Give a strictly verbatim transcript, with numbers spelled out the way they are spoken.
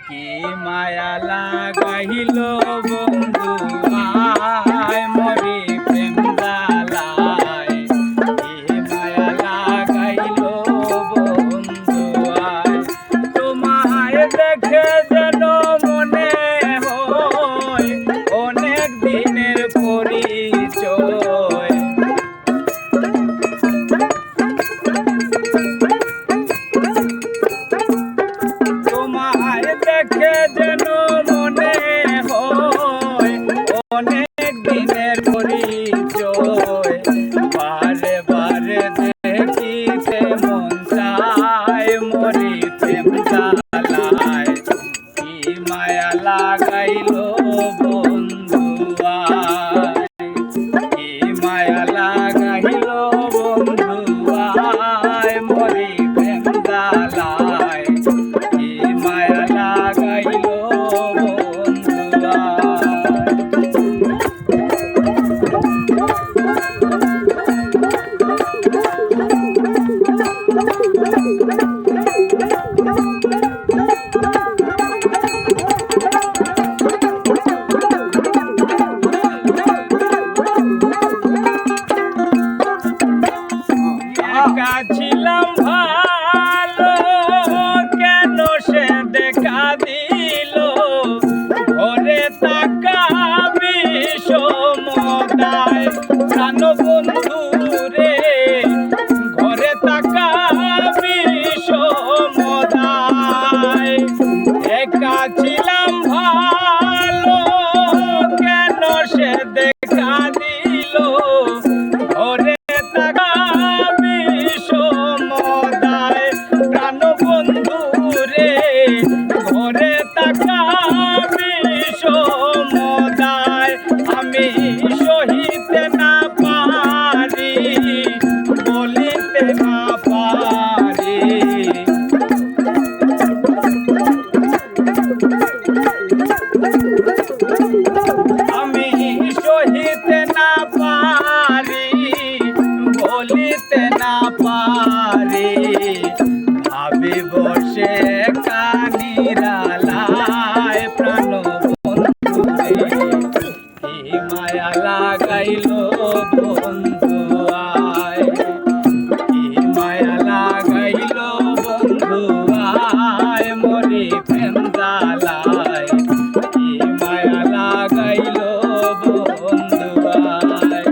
কি মায়া লাগাইল বন্ধু আয় মোরে প্রেম জ্বালায়, কি মায়া লাগাইল বন্ধু আয়। তোমায় দেখে যেন মনে হয় অনেক দিনের পরিচয়। তোমায় দেখে যেন মনে হয় অনেক দিনের পরিচয়। বারে বারে দেখিতে মন চায় মোরে প্রেম জ্বালায়। কি মায়া লাগাইল বন্ধু আয়, কি মায়া লাগাইল বন্ধু আয়, মোরে প্রেম জ্বালায়। কি মায়া লাগাইল বন্ধু আয়। একা ছিলাম ভালো, কেন সে দেখা দিল? ঘরে থাকা বিষমতায়, প্রাণ বন্ধু রে, ঘরে থাকা বিষমতায়। একা ছিলাম ভালো, কেন সে দেখা দিল? ঘরে থাকা বিষমতায়, প্রাণ বন্ধু রে, ঘরে থাকা বিষমতায়। আমি সহিতে না পারি, বলিতে না পারি। আমি সহিতে না পারি, বলিতে না পারি। ভাবি বসে কানিরালায় প্রাণ বন্ধু রে। কি মায়া লাগাইল বন্ধু আয়, কি মায়া লাগাইল বন্ধু আয়, মোরে প্রেম জ্বালায়। কি মায়া লাগাইল বন্ধু আয়।